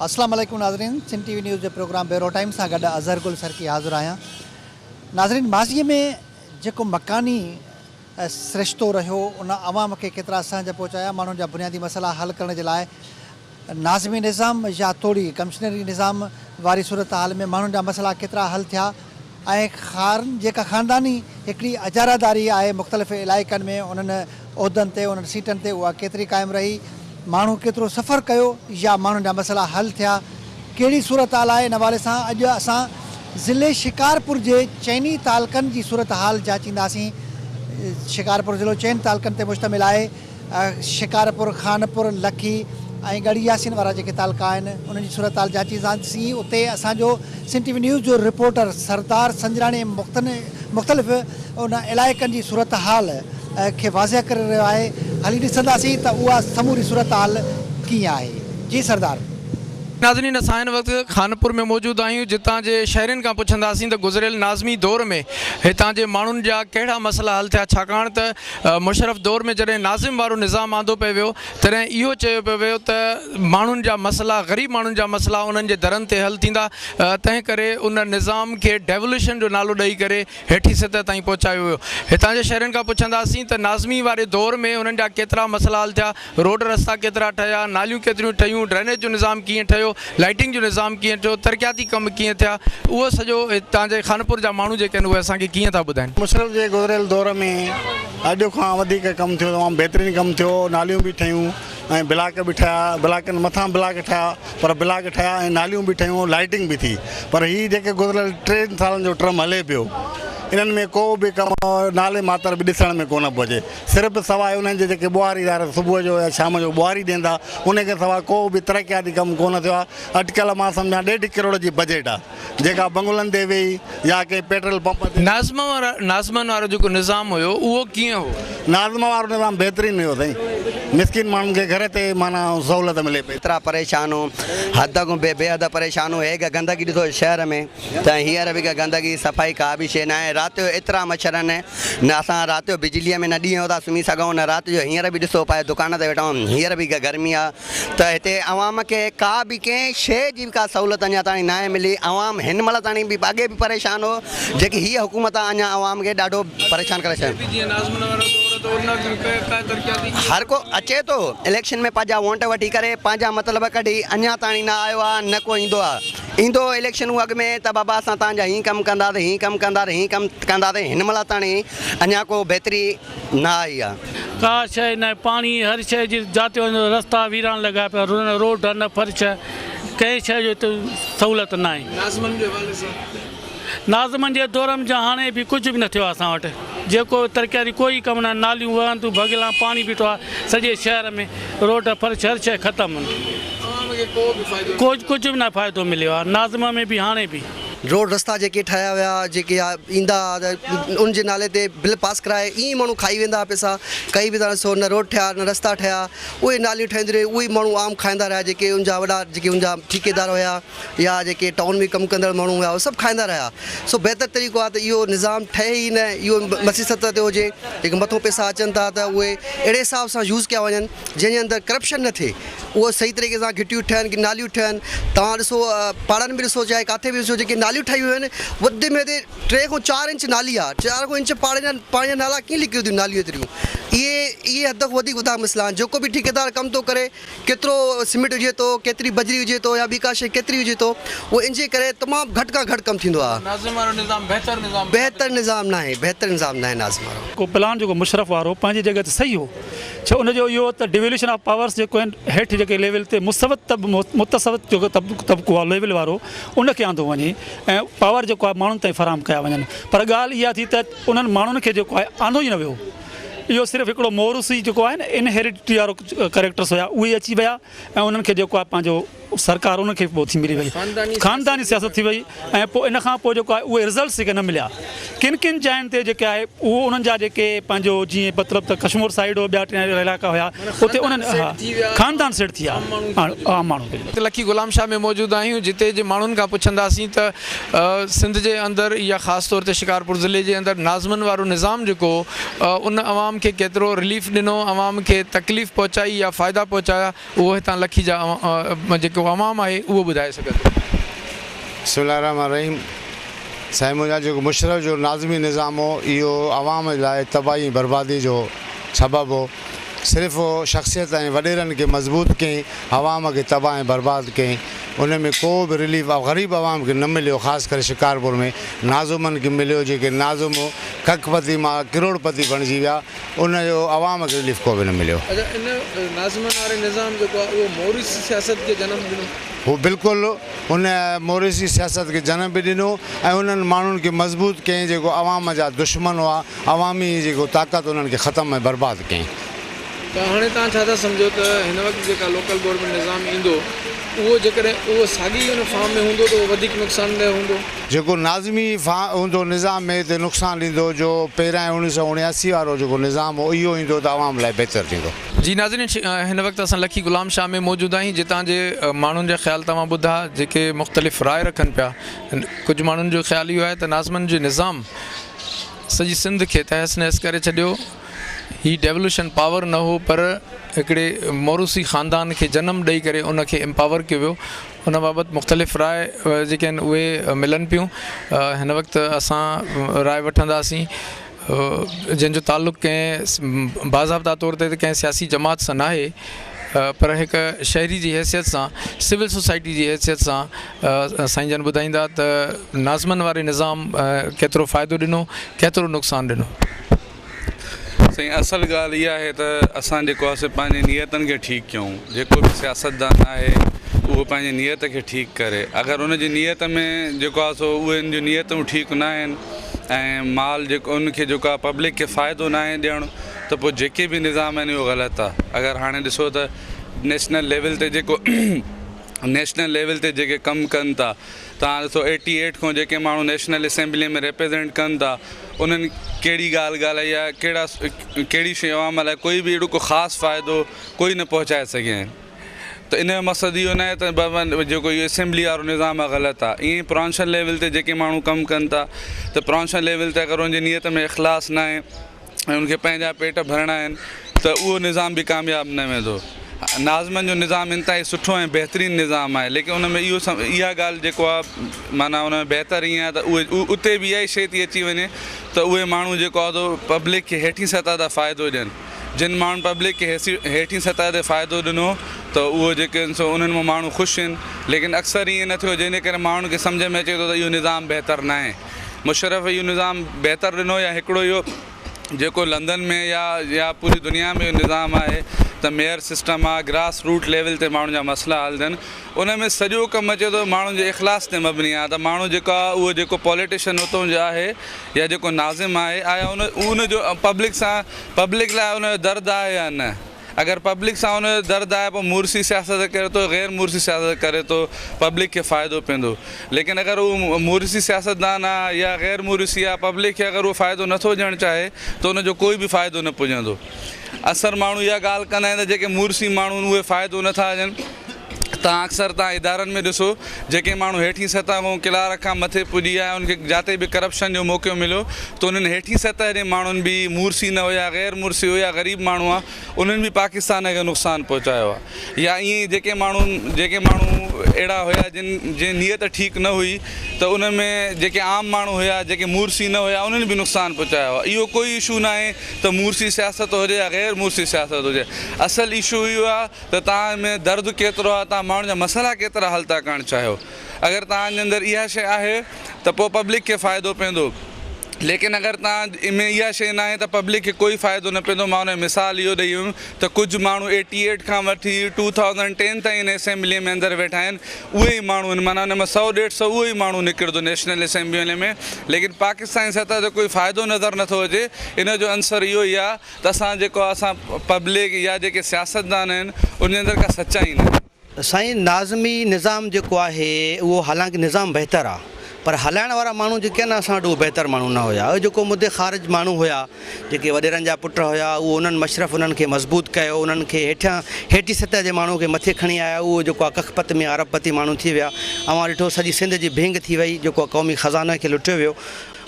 اسلام عليڪم ناظرين سنڌ ٽي وي نيوز جي پروگرام بيورو ٽائيم سان گڏ اظهر گل سرڪي حاضر آهيان ناظرين ماضي ۾ جيڪو مڪاني سرشتو رهيو ان عوام کي ڪيترا سهنج پهچايا ماڻهن جا بنيادي مسئلا حل ڪرڻ جي لاء ناظمي نظام يا توڙي ڪمشنري نظام واري صورتحال ۾ ماڻهن جا مسئلا ڪيترا حل ٿيا ۽ خارن جيڪا خانداني هڪڙي اجاره داري آهي مختلف علائقن ۾ انهن عهدن تي انهن سيٽن تي اها ڪيتري قائم رهي ماڻهو ڪيترو سفر ڪيو يا ماڻهن جا مسئلا حل ٿيا ڪهڙي صورتحال آهي ان حوالي سان اڄ اسان ضلعي شڪارپور جي چئني تعلقن جي صورتحال جاچينداسين شڪارپور ضلعو چئن تعلقن تي مشتمل آهي. شڪارپور، خانپور، لکي ۽ ڳڙهي ياسين وارا جيڪي تعلقا آهن انهن جي صورتحال جاچينداسين اتي اسان جو سنڌ ٽي وي نيوز جو رپورٽر سردار سنجراڻي مختلف ان علائقن جي صورتحال کي واضح ڪري رهيو آهي هلي ڏسنداسين ته اها سموري صورتحال ڪيئن آهي جي سردار. ناظرين اسان هن وقت خانپور ۾ موجود آهيون جتان جي شهرين کان پڇنداسين ته گذريل ناظمي دور ۾ هتان جي ماڻهن جا ڪهڙا مسئلا حل ٿيا ڇاڪاڻ ته مشرف دور ۾ جڏهن ناظم وارو نظام آندو پئي ويو تڏهن اهو چيو پيو ويو ته ماڻهن جا مسئلا غريب ماڻهن جا مسئلا انهن جي درن تي حل ٿيندا تنهن ڪري ان نظام کي ڊيولوشن جو نالو ڏئي ڪري هيٺين سطح تائين پهچايو ويو هتان جي شهرين کان پڇنداسين ته ناظمي واري دور ۾ انهن جا ڪيترا مسئلا حل ٿيا روڊ رستا ڪيترا ٺهيا، ناليون ڪيتريون ٺهيون، ڊرينيج جو نظام ڪيئن ٺهيو، لائيٽنگ جو نظام ڪيئن ٺهيو، ترقياتي ڪم ڪيئن ٿيا، اهو سڄو هتان جي خانپور جا ماڻهو جيڪي آهن اهي اسان کي ڪيئن ٿا ٻڌائين. مشرف جي گذريل دور ۾ اڄ کان وڌيڪ ڪم ٿيو تمام بهترين ڪم ٿيو ناليون به ٺهيون ۽ بلاڪ به ٺهيا بلاڪن مٿان بلاڪ ٺهيا پر بلاڪ ٺهيا ۽ ناليون به ٺهيون لائيٽنگ به ٿي پر هي جيڪي گذريل ٽن سالن جو ٽرم هلي پيو انهن ۾ ڪو به ڪم نالي ماتر به ڏسڻ ۾ ڪونه پيو اچي. صرف سواء انهن جي جيڪي ٻوهاريدار صبح جو يا شام جو ٻوهاري ڏين ٿا ان کان سواء ڪو به ترقياتي ڪم ڪونه ٿيو آهي اٽڪل مان سمجهان ڏيڍ ڪروڙ جي بجيٽ آهي جيڪا بنگلن تي ويئي يا ڪنهن پيٽرول پمپ تي. ناظم وارا ناظمن وارو جيڪو نظام هيو اهو ڪيئن هو؟ ناظم وارو نظام بهترين هيو سائين مسڪين ماڻهن کي گهر تي معنيٰ سهولت ملي پئي. ايترا پريشان هون حد کان بي بيحد پريشان هون هيگ گندگي ڏسو شهر ۾ ته هينئر به گندگي صفائي ڪا به شيء ناهي رات جو ايترا مڇر آهن نه اسان رات جو بجليء ۾ نه ڏينهن جو ٿا سمهي سگهون نه رات جو هينئر به ڏسو پائي دڪان تي ويٺا آهيون هينئر به گرمي آهي ته هتي عوام کي ڪا به ڪنهن شيء جي به ڪا سهولت اڃا تائين ناهي ملي عوام هن مهل تائين به اڳي به پريشان هو جيڪي هيء حڪومت آهي اڃا عوام کي ڏاڍو پريشان ڪري ڇڏيو هر ڪو اچي ٿو اليڪشن ۾ پنهنجا ووٽ وٺي ڪري پنهنجا مطلب ڪڍي اڃا تائين نه آيو آهي نه ڪو ايندو آهي ايندو هو اليڪشن اڳ ۾ ته بابا اسان توهان جا هين ڪم ڪنداسين هين ڪم ڪنداسين هين ڪم ڪنداسين هن مهل تاڻي اڃا ڪو بهتري نه آئي آ. ڪا شيء نه پاڻي هر شيء جي جاتي وڃو رستا ويران لڳا پيا نه روڊ نه فرش ڪنهن شيء جو هتي سهولت ناهي. ناظمن جي حوالي سان. ناظمن جي دور م جا هاڻي به ڪجهه به نه ٿيو آ اسان وٽ جيڪو ترقياتي ڪوئي ڪم نه ناليون وهن ٿيون ڀڳل آ پاڻي بيٺو آ سڄي شهر ۾ روڊ فرش هر شيء ختم. عوام کي ڪو به فائدو نه ڪو ڪجهه به نه فائدو مليو آ ناظم ۾ به هاڻي به. روڊ رستا جيڪي ٺاهيا ويا جيڪي ايندا ها ته ان جي نالي تي بل پاس ڪرائي ائين ئي ماڻهو کائي ويندا ها پئسا ڪئي به ته سو نه روڊ ٺهيا نه رستا ٺهيا اهي ناليون ٺهنديون رهيون اهي ماڻهو عام کائيندا رهيا جيڪي ان جا وڏا جيڪي ان جا ٺيڪيدار هيا يا جيڪي ٽائون ۾ ڪم ڪندڙ ماڻهو هيا اهي سڀ کائيندا رهيا سو بهتر طريقو آهي ته اهو نظام ٺهي ئي نه اهو مسي سطح تي هجي جيڪي مٿو پئسا اچن ٿا ته اهي اهڙي حساب سان يوز ڪيا وڃن جنهن جي اندر ڪرپشن نه ٿئي اهو صحيح طريقي سان گهٽيون ٺهن ڪي ناليون ٺهن توهان ڏسو پاڙن ۾ ڏسو چاهي ڪاٿي به ڏسو جيڪي ناليون ٺهي ويون آهن وڌ ۾ وڌ ٽي کان چار انچ نالي آهي چار کان انچ پاڙي جا پاڻي جا نالا ڪيئن نڪريون ٿيون ناليون ايتريون اهي اهي حد کان وڌيڪ وڌا مسئلا آهن جيڪو به ٺيڪيدار ڪم ٿو ڪري ڪيترو سيمينٽ هجي ٿو ڪيتري بجري هجي ٿو يا ٻي ڪا شي ڪيتري هجي ٿو اهو ان جي ڪري تمام گهٽ کان گهٽ ڪم ٿيندو آهي. ناظم وارو نظام بهتر نظام بهتر نظام ناهي بهتر نظام ناهي ناظم وارو. ڪو پلان جيڪو مشرف وارو پنهنجي جڳهه تي صحيح هو ڇو ان جو اهو ته ڊيوليوشن آف پاورس جيڪو آهن هيٺ جيڪي ليول تي مصوت متصوت جيڪو طبقو آهي ليول وارو ان کي آندو وڃي ۽ پاور جيڪو آهي ماڻهن تائين فراهم ڪيا وڃن پر ڳالهه اها ٿي ته انهن ماڻهن کي جيڪو آهي آندو ئي نه ويو اهو صرف هڪڙو موروثي جيڪو آهي نه انهيرٽ وارو ڪريڪٽرس هيا اهي اچي ويا ۽ انهن کي جيڪو آهي پنهنجو سرڪار انهن کي پوء ٿي ملي وئي خانداني سياست ٿي وئي ۽ پوء ان کان پوء جيڪو آهي اهي رزلٽس جيڪي نه مليا ڪن ڪن جاين تي جيڪي آهي اهو انهن جا جيڪي پنهنجو جيئن مطلب ته ڪشمور سائيڊ هو ٻيا ٽيا علائقا هيا اتي انهن ها خاندان سيٽ ٿي ويا عام ماڻهو کي. لکي غلام شاهه ۾ موجود آهيون جتي جي ماڻهن کان پڇنداسين ته سنڌ جي اندر يا خاص طور تي شڪارپور ضلعي جي اندر ناظمن وارو نظام جيڪو هو ان عوام عوام کي ڪيترو رليف ڏنو، عوام کي تڪليف پهچائي يا فائدا پهچايا اهو هتان لکي جا جيڪو عوام آهي اهو ٻڌائي سگهندو. بسم الله الرحمن الرحيم سائين منهنجا جيڪو مشرف جو ناظمي نظام هو اهو عوام لاء تباهي ۽ بربادي جو سبب هو صرف شخصيت ۽ وڏيرن کي مضبوط ڪيائين عوام کي تباهه ۽ برباد ڪيائين ان ۾ ڪو به رليف غريب عوام کي نه مليو خاص ڪري شڪارپور ۾ ناظمن کي مليو جيڪي ناظم ڪک پتي مان ڪروڙ پتي بڻجي ويا ان جو عوام کي رليف ڪو به نه مليو. اڇا ان ناظمن واري نظام جيڪو آهي اهو موروثي سياست کي جنم ڏنو. هو بلڪل ان موروثي سياست کي جنم به ڏنو ۽ انهن ماڻهن کي مضبوط ڪيائين جيڪو عوام جا دشمن هئا عوامي جيڪو طاقت انهن کي ختم ۽ برباد ڪيائين. ته هاڻي توهان ڇا ٿا سمجهو ته هن وقت جيڪا لوڪل گورنمينٽ نظام ايندو اهو جيڪڏهن اهو ساڳي ئي ان فارم ۾ هوندو ته اهو وڌيڪ نقصانده هوندو؟ جيڪو ناظمي هوندو نظام ۾ ته نقصان ڏيندو جو پهريائين 1979 وارو جيڪو نظام هو اهو ايندو ته عوام لاء بهتر ٿيندو. جي ناظرين هن وقت اسان لکي غلام شاهه ۾ موجود آهيون جتان جي ماڻهن جا خيال توهان ٻڌا جيڪي مختلف راء رکن پيا ڪجهه ماڻهن جو خيال اهو آهي ته ناظمن جو نظام سڄي سنڌ کي تهس نهس ڪري ڇڏيو. هي ڊيولوشن پاور نه هو پر هڪڙي موروثي خاندان کي جنم ڏئي ڪري ان کي امپاور ڪيو ويو. ان بابت مختلف راء جيڪي آهن اهي ملن پيون. هن وقت اسان راء وٺنداسين جنهن جو تعلق ڪنهن باضابطا طور تي ته ڪنهن سياسي جماعت سان ناهي پر هڪ شهري جي حيثيت سان سول سوسائٽي جي حيثيت سان سائين جن ٻڌائيندا ته ناظمن واري نظام ڪيترو فائدو ڏنو ڪيترو نقصان ڏنو. سائين اصل ڳالهه اها آهي ته اسان جيڪو آهي سو پنهنجي نيتن کي ٺيڪ ڪيون جيڪو به سياستدان آهي اهو پنهنجي نيت کي ٺيڪ ڪري اگر ان جي نيت ۾ جيڪو آهي سو اهي ان جون نيتون ٺيڪ نه آهن ۽ مال جيڪو ان کي جيڪو آهي پبلڪ کي فائدو نه آهي ڏيڻ ته پوء جيڪي به نظام آهن اهو غلط آهي اگر هاڻي ڏسو ته نيشنل ليول تي جيڪو نيشنل ليول تي جيڪي ڪم ڪن ٿا توهان ڏسو ايٽي ايٽ کان جيڪي ماڻهو نيشنل اسيمبلي ۾ ريپريزينٽ ڪن ٿا انهن ڪهڙي ڳالهه ڳالهائي آهي ڪهڙا ڪهڙي شيء عوام لاء ڪوئي به اهڙو ڪو خاص فائدو ڪوئي نه پهچائي سگهيا آهن ته ان جو مقصد اهو ناهي ته جيڪو اهو اسيمبلي وارو نظام آهي غلط آهي ائين ئي پرانشل ليول تي جيڪي ماڻهو ڪم ڪن ٿا ته پرانشل ليول تي اگر ان جي نيت ۾ اخلاص ناهي ۽ ان کي پنهنجا پيٽ ڀرڻا آهن ته اهو نظام به ڪامياب نه ويندو. ناظمن جو نظام انتهائي سٺو ۽ بهترين نظام آهي ليڪن ان ۾ اهو اها ڳالهه جيڪو آهي معنيٰ ان ۾ بهتر ائين آهي ته اهي اتي به اها ئي شيء ٿي اچي وڃي ته اهي ماڻهو جيڪو آهي سو پبلڪ کي هيٺين سطح تان فائدو ڏين جن ماڻهن پبلڪ کي هيٺين سطح تي فائدو ڏنو ته اهو جيڪي آهن سو انهن مان ماڻهو خوش آهن ليڪن اڪثر ائين نه ٿيو جنهن جي ڪري ماڻهن کي سمجهه ۾ اچي ٿو ته اهو نظام بهتر ناهي. مشرف اهو نظام بهتر ڏنو يا هڪڙو اهو جيڪو لندن ۾ يا يا پوري دنيا ۾ اهو نظام آهي ته ميئر سسٽم آهي گراس روٽ ليول تي ماڻهن جا مسئلا حل ٿين ان ۾ سڄو ڪم اچي ٿو ماڻهن جي اخلاص تي مبني آهي ته ماڻهو جيڪو آهي اهو جيڪو پوليٽيشن اتو جو آهي يا جيڪو ناظم آهي آيا ان ان جو پبلڪ سان پبلڪ لاء ان جو درد آهي يا نه. اگر پبلڪ سان ان جو درد آهي پوء مورثي سياست ڪري ٿو غير مورثي سياست ڪري ٿو پبلڪ کي فائدو پوندو ليڪن اگر هو مورثي سياستدان آهي يا غير مورثي آهي پبلڪ کي اگر اهو فائدو نٿو ڏيڻ چاهي ته ان جو ڪوئي به فائدو نه پڄندو اڪثر ماڻهو اها ڳالهه ڪندا آهن ته جيڪي مورثي ماڻهو آهن اهي فائدو نٿا ڏين تان اڪثر تان ادارن ۾ ڏسو جيڪي ماڻهو هيٺين سطح کان ڪلارڪ کان مٿي پڄي آيا انهن کي جاتي به ڪرپشن جو موقعو مليو ته انهن هيٺين سطح جي ماڻهن به مورثي نه هيا غير مورثي هيا غريب ماڻهو ها انهن به پاڪستان کي نقصان پهچايو آهي يا ائين ئي جيڪي ماڻهو جيڪي ماڻهو اهڙا هيا جن جي نيت ٺيڪ نه هئي ته انهن ۾ جيڪي عام ماڻهو هيا جيڪي مورثي نه هيا انهن به نقصان پهچايو آهي اهو ڪوئي اشو ناهي ته مورثي سياست هجي يا غير مورثي سياست هجي اصل اشو اهو آهي ته توهان ۾ درد ڪيترو آهي، توهان ماڻهن جا مسئلا ڪيترا حل ٿا ڪرڻ چاهيو. اگر توهان جي اندر اها شيء آهي ته پوء پبلڪ کي فائدو پوندو. ليڪن اگر توهان ۾ اها شيء ناهي ته پبلڪ کي ڪوئي فائدو نه پوندو. مان ان جو مثال اهو ڏئي ويم ته ڪجهه ماڻهو ايٽي ايٽ کان وٺي ٽو ٿائوزنڊ ٽين تائين هن اسيمبليء ۾ اندر ويٺا آهن، اهي ئي ماڻهو آهن معنيٰ ان مان سئو ڏيڍ سئو اهو ئي ماڻهو نڪرندو نيشنل اسيمبليء ۾ ليڪن پاڪستاني سطح تي ڪوئي فائدو نظر نٿو اچي. ان جو عنصر اهو ئي آهي ته اسان جيڪو اسان پبلڪ يا جيڪي سياستدان آهن ان جي اندر ڪا سچائي ناهي. سائين ناظمي نظام جيڪو آهي اهو حالانڪه نظام بهتر آ پر هلائڻ وارا ماڻهو جيڪي آهن اسان وٽ اهي بهتر ماڻهو نه هيا اهي جيڪو مدي خارج ماڻهو هيا جيڪي وڏيرن جا پٽ هيا اهو انهن مشرف انهن کي مضبوط ڪيو انهن کي هيٺيان هيٺين سطح جي ماڻهو کي مٿي کڻي آيا اهو جيڪو آ ڪک پت ۾ ارب پتي ماڻهو ٿي ويا اوهان ڏٺو سڄي سنڌ جي ڀينگ ٿي وئي جيڪو آ قومي خزاني کي لٽيو ويو.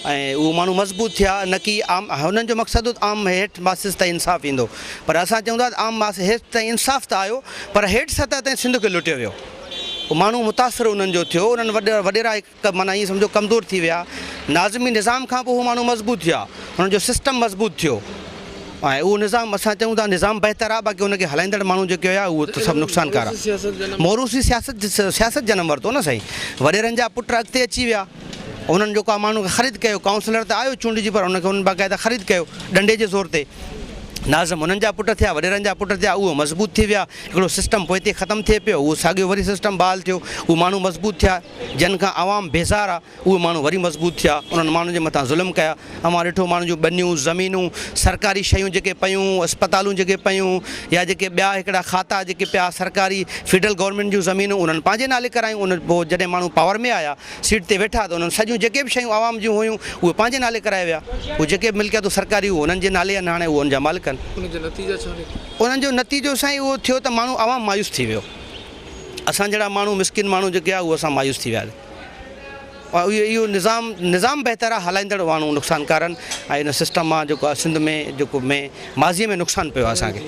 ۽ اهو ماڻهو مضبوط ٿيا نه ڪي عام هنن جو مقصد هو ته عام هيٺ ماسز تائين انصاف ايندو پر اسان چئون ٿا ته عام ماس هيٺ تائين انصاف ته آيو پر هيٺ سطح تائين سنڌ کي لٽيو ويو ماڻهو متاثر انهن جو ٿيو انهن وڏ وڏيرا هڪ معنيٰ ائين سمجهو ڪمزور ٿي ويا ناظمي نظام کان پوء هو ماڻهو مضبوط ٿيا انهن جو سسٽم مضبوط ٿيو ۽ اهو نظام اسان چئون ٿا نظام بهتر آهي باقي ان کي هلائيندڙ ماڻهو جيڪي هيا اهو ته سڀ نقصانڪار آهي موروثي سياست سياست جنم ورتو نه سائين وڏيرن جا پٽ اڳتي اچي ويا انهن جيڪو آهي ماڻهو کي خريد ڪيو ڪائونسلر ته آيو چونڊجي پر ان کي انهن باقاعده خريد ڪيو ڏنڊي جي زور تي ناظم انهن جا پٽ ٿيا وڏيرن جا پٽ ٿيا اهو مضبوط ٿي ويا هڪڙو سسٽم پوئتي ختم ٿئي پيو اهو ساڳيو وري سسٽم بحال ٿيو اهو ماڻهو مضبوط ٿيا جن کان عوام بيزار آ اهي ماڻهو وري مضبوط ٿيا، انهن ماڻهن جي مٿان ظلم ڪيا، اوهان ڏٺو ماڻهن جون ٻنيون، زمينون، سرڪاري شيون جيڪي پيون، اسپتالون جيڪي پيون يا جيڪي ٻيا هڪڙا کاتا جيڪي پيا سرڪاري فيڊرل گورنمينٽ جون زمينون انهن پنهنجي نالي ڪرايون، ان پوء جڏهن ماڻهو پاور ۾ آيا، سيٽ تي ويٺا ته انهن سڄيون جيڪي به شيون عوام جون هيون اهي پنهنجي نالي ڪرائي ويا، اهي جيڪي به ملڪيتون سرڪاري اهي انهن جي نالي آهن هاڻي اهي ان جا مالڪ آهن. ان جا نتيجا ڇا نڪتا؟ انهن جو نتيجو سائين اهو ٿيو ته ماڻهو عوام مايوس ٿي ويو، اسان جهڙا ماڻهو مسڪين ماڻهو جيڪي آهي اهي اسان مايوس ٿي ويا. اهو اهو نظام نظام بهتر آهي هلائيندڙ ماڻهو نقصانڪار آهن ۽ ان سسٽم مان جيڪو آهي سنڌ ۾ جيڪو ۾ ماضي ۾ نقصان پيو آهي اسان کي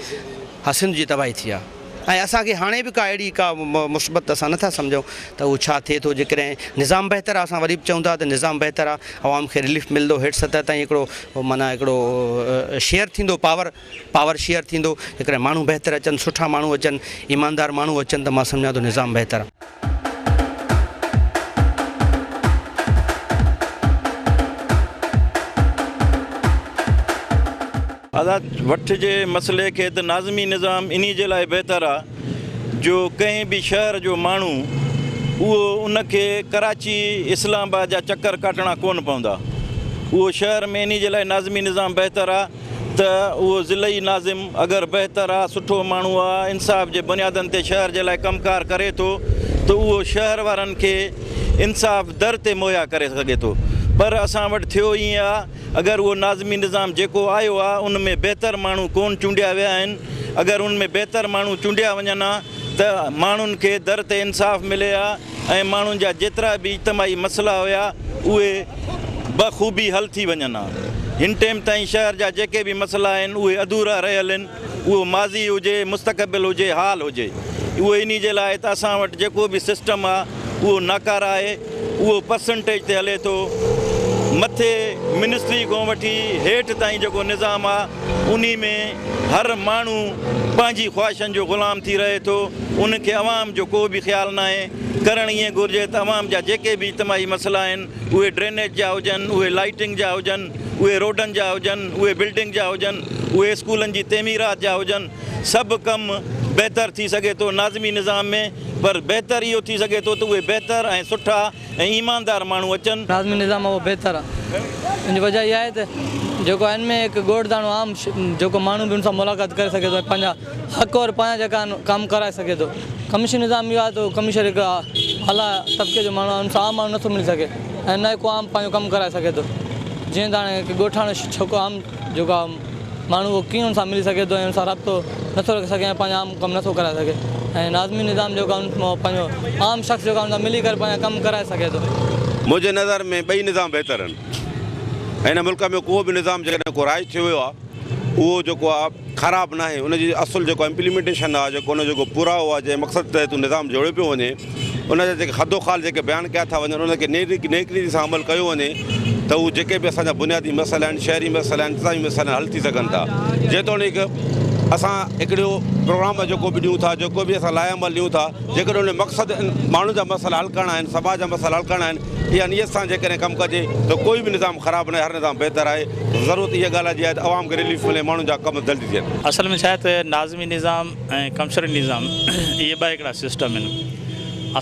ها سنڌ جي تباهي ٿي آهي ۽ اسان کي هاڻي به ڪا اهڙي ڪا مثبت اسان نٿا سمجهون ته اهو ڇا ٿئي ٿو جيڪڏهن نظام بهتر آهي اسان وري به چئون ٿا ته نظام بهتر آهي عوام کي رليف ملندو هيٺ سطح تائين هڪڙو معنيٰ هڪڙو شيئر ٿيندو پاور پاور شيئر ٿيندو، جيڪڏهن ماڻهو بهتر اچن، سٺا ماڻهو اچن، ايماندار ماڻهو اچن ته مان سمجهان ٿو نظام بهتر. ادا وٺ جي مسئلي کي ته ناظمي نظام انهي جي لاء بهتر آ جو ڪنهن به شهر جو ماڻهو اهو ان کي ڪراچي اسلام آباد جا چڪر ڪاٽڻا ڪونه پوندا اهو شهر ۾ انهي جي لاء ناظمي نظام بهتر آ. ته اهو ضلعي ناظم اگر بهتر آ، سٺو ماڻهو آ، انصاف جي بنيادن تي شهر جي لاء ڪم ڪار ڪري ٿو ته اهو شهر وارن کي انصاف در تي مهيا ڪري سگهي ٿو پر اسان وٽ ٿيو ائين آ اگر اهو ناظمي نظام جيڪو آيو آ ان ۾ بهتر ماڻهو ڪون چونڊيا ويا آهن اگر ان ۾ بهتر ماڻهو چونڊيا وڃن ها ته ماڻهن کي در تي انصاف ملي ها ۽ ماڻهن جا جيترا به اجتماعي مسئلا هيا اهي بخوبي حل ٿي وڃن ها. هن ٽيم تائين شهر جا جيڪي به مسئلا آهن اهي اڌورا رهيل آهن اهو ماضي هجي مستقبل هجي حال هجي اهو انهي جي لاء ته اسان وٽ جيڪو به سسٽم آهي اهو ناڪاره آهي اهو پرسنٽيج تي هلي ٿو مٿي منسٽري کان وٺي هيٺ تائين جيڪو نظام آهي انهي ۾ هر ماڻهو پنهنجي خواهشن جو غلام ٿي رهي ٿو، ان کي عوام جو ڪو به خيال ناهي، ڪرڻ ائين گهرجي ته عوام جا جيڪي به اجتماعي مسئلا آهن، اهي ڊرينيج جا هجن، اهي لائيٽنگ جا هجن، اهي روڊن جا هجن، اهي بلڊنگ جا هجن، اهي اسڪولن جي تعميرات جا هجن، سڀ ڪم بهتر ٿي سگهي ٿو ناظمي نظام ۾ پر بهتر اهو ٿي سگهي ٿو ته اهي بهتر ۽ سٺا ۽ ايماندار ماڻهو اچن. ناظمي نظام اهو بهتر آ ان جي وجه اها آهي ته جيڪو ان ۾ هڪ ڳوٺ داڻو عام جيڪو ماڻهو به ان سان ملاقات ڪري سگهي ٿو ۽ پنهنجا حق اور پنهنجا جيڪا آهن ڪم ڪرائي سگهي ٿو ڪميشن نظام اهو آهي ته ڪمشنر هڪ اعليٰ طبقي جو ماڻهو آهي ان سان عام ماڻهو نٿو ملي سگهي ۽ نه ئي ڪو عام پنهنجو ڪم ڪرائي سگهي ٿو جيئن ته هاڻي هڪ ڳوٺاڻو ڇوڪرو عام جيڪو آهي ماڻهو اهو ڪيئن ان سان ملي سگهي ٿو ۽ ان سان رابطو نٿو رکي سگهي ۽ پنهنجا عام ڪم نٿو ڪرائي سگهي ۽ ناظمي نظام جيڪو آهي ان مان پنهنجو عام شخص جيڪو آهي ان سان ملي ڪري پنهنجا ڪم ڪرائي سگهي ٿو. منهنجي نظر ۾ ٻئي نظام بهتر آهن. هن ملڪ ۾ ڪو به نظام جيڪڏهن ڪو رائج ٿيو ويو آهي اهو جيڪو آهي خراب ناهي ان جي اصل جيڪو امپليمينٽيشن آهي جيڪو ان جو جيڪو پورائو آهي جنهن مقصد تحت اهو نظام جوڙيو پيو وڃي ان جا جيڪي خدوخال جيڪي بيان ڪيا ٿا وڃن ان کي نيڪ ريتي سان عمل ڪيو وڃي ته هو جيڪي به اسان جا بنيادي مسئلا آهن شهري مسئلا آهن انتظامي مسئلا آهن حل ٿي سگهن ٿا جيتوڻيڪ اسان هڪڙو پروگرام جيڪو به ڏيون ٿا جيڪو به اسان لاء عمل ڏيون ٿا جيڪڏهن ان مقصد ماڻهن جا مسئلا حل ڪرڻا آهن سماج جا مسئلا حل ڪرڻا آهن اها نيت سان جيڪڏهن ڪم ڪجي ته ڪوئي به نظام خراب ناهي هر نظام بهتر آهي ضرورت اها ڳالهه جي آهي ته عوام کي رليف ملي ماڻهن جا ڪم جلدي ٿين. اصل ۾ ڇا آهي ته ناظمي نظام ۽ ڪمشنري نظام اهي ٻه هڪڙا سسٽم آهن.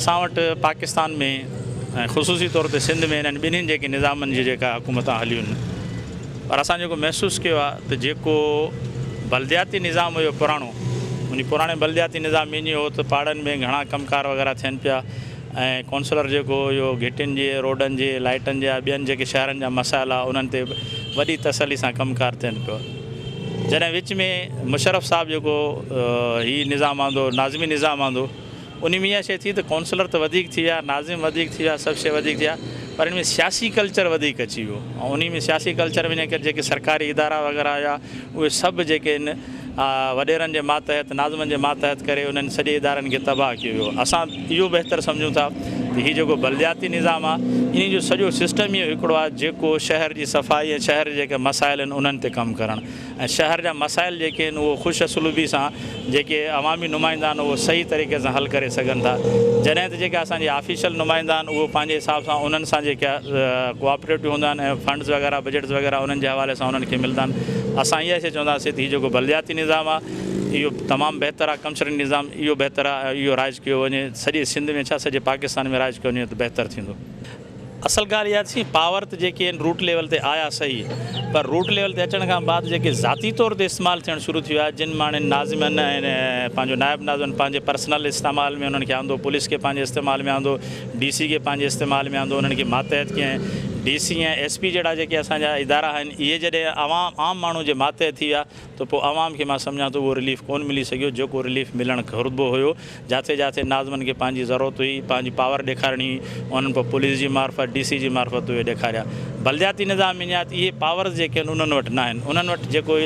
اسان وٽ پاڪستان ۾ ۽ خصوصي طور تي سنڌ ۾ انهن ٻنهين جيڪي نظامن جي جيڪا حڪومتان هليون آهن پر اسان جيڪو محسوس ڪيو آهي ته جيڪو بلدياتي نظام هيو پراڻو انهي پراڻي بلدياتي نظام ۾ ائين هو ته پاڙن ۾ گهڻا ڪم ڪار وغيره ٿين پيا ۽ ڪونسلر جيڪو اهو گهٽين جي روڊن جي لائٽن جا ٻين جيڪي شهرن جا مسائل آ انهن تي وڏي تسلي سان ڪم ڪار ٿين پيو. جڏهن وچ ۾ مشرف صاحب جيڪو هي نظام آندو ناظمي نظام آندو انهي ۾ اها شيء ٿي ته ڪونسلر ته وڌيڪ ٿي ويا ناظم وڌيڪ ٿي ويا سڀ شيء وڌيڪ ٿي ويا پر ان ۾ سياسي ڪلچر وڌيڪ اچي ويو ۽ انهي ۾ سياسي ڪلچر وڃي ڪري جيڪي سرڪاري ادارا وغيره هيا اهي سڀ جيڪي ان وڏيرن جي ماتحت ناظمن جي ماتحت ڪري انهن سڄي ادارن کي تباهه ڪيو ويو. اسان اهو بهتر سمجهون ٿا ته هي جيڪو بلدياتي نظام آهي انهي جو سڄو سسٽم ئي هڪڙو آهي جيڪو شهر جي صفائي ۽ شهر جي جيڪي مسائل آهن انهن تي ڪم ڪرڻ ۽ شهر جا مسائل جيڪي آهن اهو خوش اسلوبي سان جيڪي عوامي نمائندا آهن اهو صحيح طريقي سان حل ڪري سگهن ٿا جڏهن ته جيڪي اسان جي آفيشل نمائندا آهن اهو پنهنجي حساب سان انهن سان جيڪي ڪوآپريٽو هوندا آهن ۽ فنڊز وغيره بجيٽس وغيره انهن جي حوالي سان انهن کي ملندا آهن اسان اها شيء چونداسين ته هي جيڪو بلدياتي نظام آهي اهو تمام بهتر آهي ڪمشنري نظام اهو بهتر آهي ۽ اهو رائج ڪيو وڃي سڄي سنڌ ۾ ڇا سڄي پاڪستان ۾ رائج ڪيو وڃي ته بهتر ٿيندو. اصل ڳالهه اها ته پاور ته جيڪي آهن روٽ ليول تي آيا صحيح پر روٽ ليول تي اچڻ کان بعد جيڪي ذاتي طور تي استعمال ٿيڻ شروع ٿي ويا جن ماڻهن ناظمن ۽ پنهنجو نائب ناظمن پنهنجي پرسنل استعمال ۾ انهن کي آندو پوليس کي پنهنجي استعمال ۾ آندو ڊي سي کي پنهنجي استعمال ۾ آندو انهن کي ماتحت ڪيائين ڊي سي ۽ ايس پي جهڙا جيڪي اسان جا ادارا آهن اهي جڏهن عوام عام ماڻهو جي ماتحت ٿي ويا ته پوء عوام کي مان سمجهان ٿو اهو رليف ڪونه ملي سگهيو جيڪو رليف ملڻ گهربو هيو جاٿي جاٿي ناظمن کي پنهنجي ضرورت هئي، پنهنجي پاور ڏيکارڻي هئي، انهن پوء پوليس جي معرفت، ڊي سي جي معرفت اهي ڏيکاريا. بلدياتي نظام ۾ ائين آهي ته اهي پاورز جيڪي آهن انهن وٽ ناهن. انهن وٽ جيڪو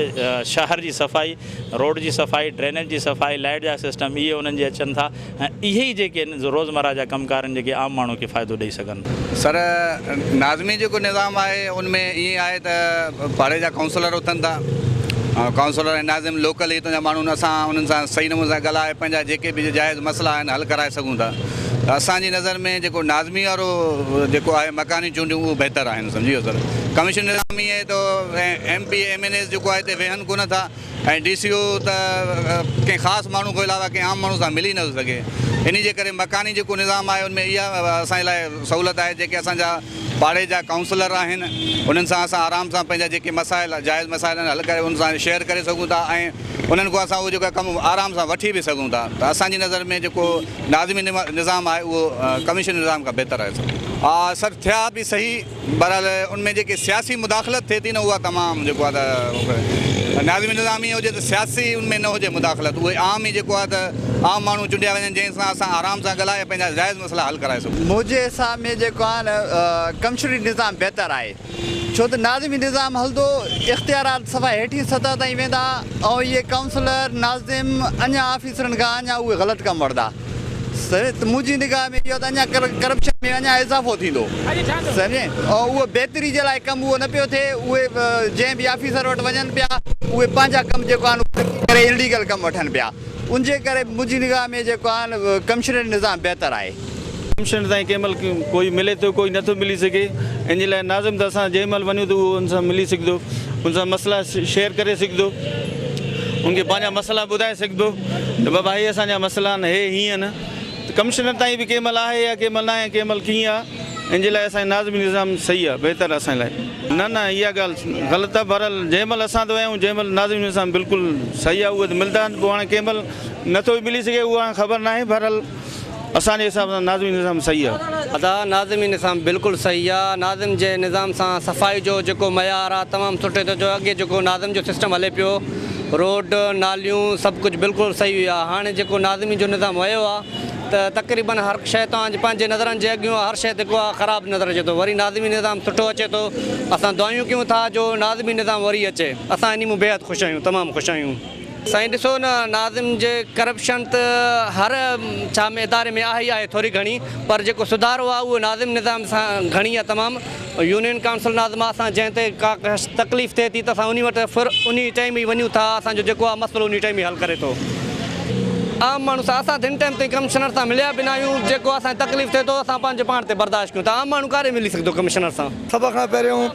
شهر جي صفائي، روڊ جي صفائي، ڊرينيج جي صفائي، لائيٽ جا سسٽم اهي انهن جي اچن ٿا ۽ اهي ئي جيڪي آهن روزمره جا ڪم ڪار آهن جيڪي عام ماڻهو کي فائدو ڏئي سگهن ٿا. سر ناظمي جيڪو نظام آهي ان ۾ ائين آهي ته پاڙي جا ڪائونسلر اٿن ٿا ڪائونسلر ۽ ناظم لوڪل هتان جا ماڻهو آهن اسان انهن سان صحيح نموني سان ڳالهائي پنهنجا جيڪي به جائز مسئلا آهن حل ڪرائي سگهون ٿا ته اسان جي نظر ۾ جيڪو ناظمي وارو جيڪو آهي مڪاني چونڊيون اهو بهتر آهن سمجهي ويو سر ڪميشن نظام ائين آهي ته M P M N As جيڪو آهي هتي ويهن ڪونه ٿا ۽ ڊي سي او ته ڪنهن خاص ماڻهو کان علاوه ڪنهن عام ماڻهو سان ملي نٿو سگهي انهي جي ڪري مڪاني جيڪو نظام آهي ان ۾ اها اسان جي لاء سهولت آهي جيڪي اسان جا پاڙي جا ڪائونسلر آهن انهن سان اسان آرام سان پنهنجا جيڪي مسائل جائز مسائل آهن حل ڪري انهن سان شيئر ڪري سگهون ٿا ۽ انهن کان اسان اهو جيڪو ڪم آرام سان وٺي به سگهون ٿا ته اسان جي نظر ۾ جيڪو ناظمي نظام آهي اهو ڪميشن نظام کان بهتر آهي سر. ها سر ٿيا به صحيح بهرحال ان ۾ جيڪي سياسي مداخلت ٿئي ٿي نه اها تمام جيڪو آهي ته ناظمي نظام ائين هجي ته سياسي ان ۾ نه هجي مداخلت اهي عام ئي جيڪو آهي ته عام ماڻهو چونڊيا وڃن جنهن سان اسان آرام سان ڳالهائي پنهنجا جائز مسئلا حل ڪرائي سگهون. منهنجي حساب ۾ جيڪو آهي نه ڪمشنري نظام بهتر آهي ڇو ته ناظمي نظام هلندو اختيارات صفا هيٺين سطح تائين ويندا ۽ اهي ڪائونسلر ناظم اڃا آفيسرن کان اڃا اهي غلط ڪم وٺندا ته منهنجي نگاهه ۾ اهو ته اڃا ڪرپشن ۾ اڃا اضافو ٿيندو سمجهين ۽ اهو بهتري جي لاء ڪم اهو نه پيو ٿئي اهي جنهن به آفيسر وٽ وڃن پيا اهي پنهنجا ڪم جيڪو آهن ڪري اليگل ڪم وٺن پيا. ان جي ڪري منهنجي نگاهه ۾ جيڪو آهي نه ڪمشنري نظام بهتر آهي. ڪمشنر تائين ڪنهن مهل ڪوئي ملي ٿو ڪوئي نٿو ملي سگهي ان جي لاء ناظم ته اسان جنهن مهل وڃون ته اهو ان سان ملي سگهندو ان سان مسئلا شيئر ڪري سگهندو ان کي پنهنجا مسئلا ٻڌائي سگهبو ته بابا هي اسان جا مسئلا آهن هي هيئن آهن ته ڪمشنر تائين به ڪنهن مهل آهي يا ڪنهن مهل ناهي ڪنهن مهل ڪيئن آهي ان جي لاء اسان جو ناظمي نظام صحيح آهي بهتر آهي اسان جي لاء. نه نه اها ڳالهه غلط آهي بهرحال جنهن مهل اسان ته ويا آهيون جنهن مهل ناظمي نظام بلڪل صحيح آهي اهي ته ملدا آهن پوء هاڻي ڪنهن مهل نٿو به ملي سگهي اهو هاڻي خبر ناهي بهرحال اسان جي حساب سان ناظمي نظام صحيح آهي. ادا ناظمي نظام بلڪل صحيح آ ناظم جي نظام سان صفائي جو جيڪو معيار آ تمام سٺي ٿو جو اڳي جيڪو ناظم جو سسٽم هلي پيو روڊ ناليون سڀ ڪجهه بلڪل صحيح آ هاڻي جيڪو ناظمي جو نظام ويو آ ته تقريبن هر شيء توهان جي پنهنجي نظرن جي اڳيون آهي هر شيء جيڪو آهي خراب نظر اچي ٿو وري ناظمي نظام سٺو اچي ٿو اسان دعايون ڪيون ٿا جو ناظمي نظام وري اچي اسان انهي مون بيحد خوش آهيون تمام خوش آهيون. سائين ڏسو نه ناظم جي ڪرپشن ته هر ڇا ۾ اداري ۾ آهي ئي آهي ٿوري گهڻي پر جيڪو سڌارو آهي اهو ناظم نظام سان گهڻي آهي تمام يونين ڪائونسل ناظم آ اسان جنهن تي ڪا تڪليف ٿئي ٿي ته اسان انهي وٽ ڦر انهي ٽائيم ئي وڃون ٿا اسان جو جيڪو آ مسئلو انهي ٽائيم ئي حل ڪري ٿو عام ماڻهو سان اسان هن ٽائيم تائين ڪمشنر سان مليا به نه آهيون جيڪو اسان کي تڪليف ٿئي ٿو اسان پنهنجو پاڻ تي برداشت ڪيون ٿا عام ماڻهو ڪاڏي ملي سگهندو ڪمشنر سان. سڀ کان پهريون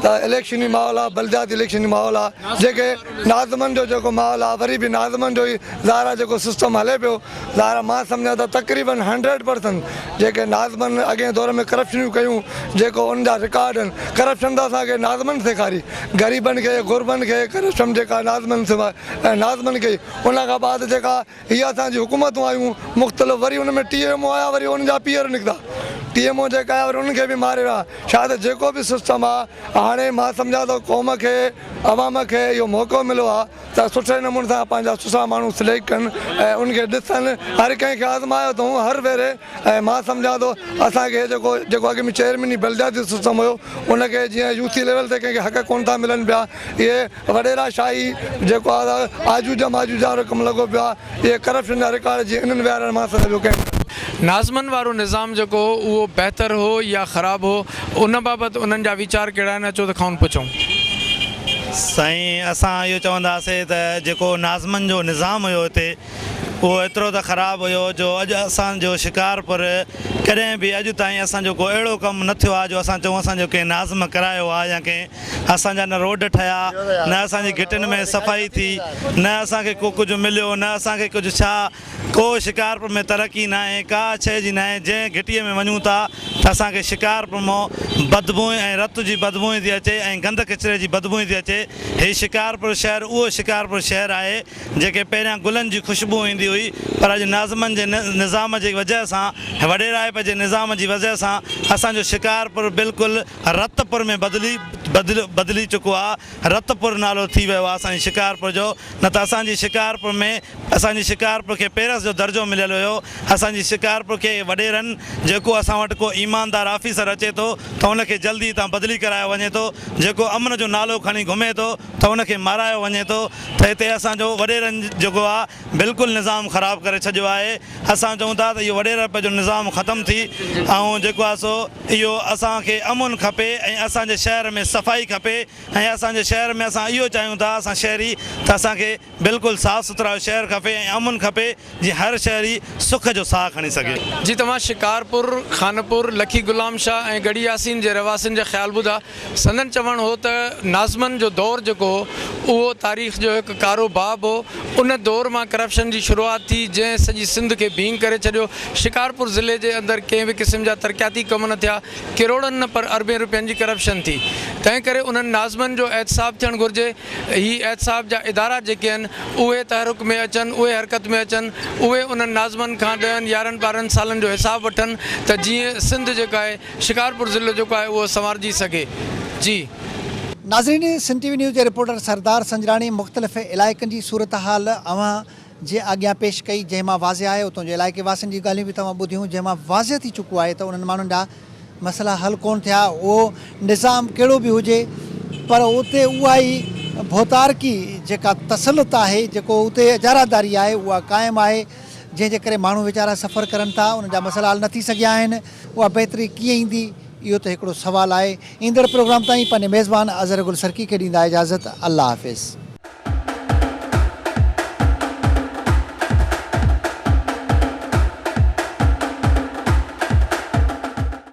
ته اليڪشني ماحول آ بلدياتي اليڪشني ماحول آ جيڪي ناظمن جو جيڪو ماحول آ وري به ناظمن جو ئي ظاهر آ جيڪو سسٽم هلي پيو ظاهر آ مان سمجهان ته تقريبن هنڊريڊ پرسنٽ جيڪي ناظمن اڳئين دور ۾ ڪرپشنيون ڪيون جيڪو ان جا رڪارڊ آهن ڪرپشن ته اسان کي ناظمن سيکاري غريبن کي غربن کي ڪرپشن جيڪا ناظمن ناظمن ڪئي ان کان بعد جيڪا هي اسان جي حڪومتون آيون مختلف وري ان ۾ ٽي ايم او آيا وري ان جا پيئر نڪتا ٽي ايم او جيڪا آيا وري انهن کي به ماري ويا ڇا ته جيڪو به سسٽم آ هاڻي مان سمجهان ٿو قوم کي عوام کي اهو موقعو مليو آ ته سٺي نموني سان پنهنجا سٺا ماڻهو سليڪٽ ڪن ۽ انهن کي ڏسن هر ڪنهن کي آزمايو اٿئون هر ڀيري ۽ مان سمجهان ٿو اسان کي جيڪو جيڪو اڳ ۾ چيئرميني بلدياتي سسٽم هيو ان کي جيئن يو سي ليول تي ڪنهن کي حق ڪونه ٿا ملن پيا اهي وڏيرا شاهي جيڪو آ آجوجا ماجوجا وارو ڪم لڳو پيو آ اهي ڪرپشن جا رڪارڊ جيئن انهن ويهارڻ مان سواء ٻيو ڪنهن کي ناظمن وارو نظام جيڪو هو اهو بهتر هو يا خراب هو ان بابت انهن جا ويچار ڪهڙا آهن اچو ته کائون پڇون. سائين اسان اهو چونداسي ته جيڪو ناظمن جو نظام هيو هتي اهو ايترو ته خراب هيو جو اڄ اسان جو شڪارپور ڪڏهن به اڄ تائين اسان جو ڪو اهڙو ڪم نه ٿيو آهي جو اسان چئون اسان جو ڪنهن ناظم ڪرايو آهي يا ڪنهن اسان جا نه روڊ ٺهيا نه اسان جي گهٽين ۾ صفائي ٿي نه اسان کي ڪو ڪجهه مليو نه اسان کي ڪجهه ڇا ڪو شڪارپور ۾ ترقي ناهي، ڪا شيء جي ناهي، جنهن گهٽيء ۾ وڃون ٿا ته اسان کي شڪارپور مان بدبوء ۽ رت جي بدبوء ٿي اچي ۽ گند ڪچري جي بدبوء ٿي اچي. هي شڪارپور شهر اهو شڪارپور شهر آهي، جيڪي پهريان گلن جي خوشبوء ايندي هئي، پر اڄ ناظمن جي نظام جي وجهه سان، وڏيرائپ جي نظام جي وجهه سان اسان جو شڪارپور بلڪل رت پور ۾ بدلي بدلي چڪو آ، رت پور نالو ٿي ويو آ اسان جي شڪارپور جو، نه ته اسان جي شڪارپور ۾. اسان جي شڪارپور کي پيرس جو درجو مليل هيو، اسان جي شڪارپور کي وڏيرن جيڪو اسان وٽ ڪو ايماندار آفيسر اچي ٿو ته ان کي جلدي هتان بدلي ڪرايو وڃي ٿو، جيڪو امن جو نالو کڻي گهمي ٿو ته ان کي مارايو وڃي ٿو ته هتي اسان جو وڏيرن جيڪو آ بلڪل نظام خراب ڪري ڇڏيو آهي، اسان چئون ٿا ته اهو وڏيرپ جو نظام ختم ٿي ۽ جيڪو آ سو اهو اسان کي امن کپي ۽ اسان جي شهر ۾ صفائي کپي ۽ اسان جي شهر ۾ اسان اهو چاهيون ٿا اسان شهري ته اسان کي بلڪل صاف سٿرا شهر کپي ۽ امن کپي جيئن هر شهري سک جو ساهه کڻي سگهي. جي توهان شڪارپور، خانپور، لکي غلام شاهه ۽ ڳڙهي ياسين جي رهواسين جا خيال ٻڌا، سندن چوڻ هو ته ناظمن جو دور جيڪو هو اهو تاريخ جو هڪ ڪارو باب هو، ان دور مان ڪرپشن جي شروعات ٿي جنهن سڄي سنڌ کي ڀينگ ڪري ڇڏيو، شڪارپور ضلعي جي اندر ڪنهن به قسم جا ترقياتي ڪم نه ٿيا، ڪروڙن نه پر اربين روپين جي ڪرپشن ٿي، تنهن ڪري انهن ناظمن جو احتساب ٿيڻ گهرجي. هي احتساب جا ادارا جيڪي آهن اهي تحرڪ ۾ اچن، اهي حرڪت ۾ اچن، اهي انهن ناظمن کان ڏهن يارهن ٻارهن سالن جو حساب وٺن ته جيئن سنڌ جيڪا آهي شڪارپور ضلعو جيڪو آهي اهو سنوارجي سگهي. جي. ناظرين سنڌ ٽي وي نيوز جي رپورٽر سردار سنجراڻي مختلف علائقن جي صورتحال اوهان جي اڳيان پيش ڪئي جنهن مان واضح آهي اتان جي علائقي واسين جون ڳالهيون به توهان ٻڌيون جنهن مان واضح ٿي چڪو آهي ته انهن ماڻهن جا مسئلا حل ڪونه ٿيا اهو نظام ڪهڙو به هجي پر اتي اها ئي ڀوتارڪي جيڪا تسلط آهي جيڪو اتي اجاره داري آهي اها قائم آهي جنهن جي ڪري ماڻهو ويچارا سفر ڪرن ٿا انهن جا مسئلا حل نه ٿي سگهيا آهن اها بهتري ڪيئن ايندي اهو ته هڪڙو سوال آهي ايندڙ پروگرام تائين پنهنجي ميزبان اظهر گل سرڪي کي ڏيندا اجازت الله حافظ.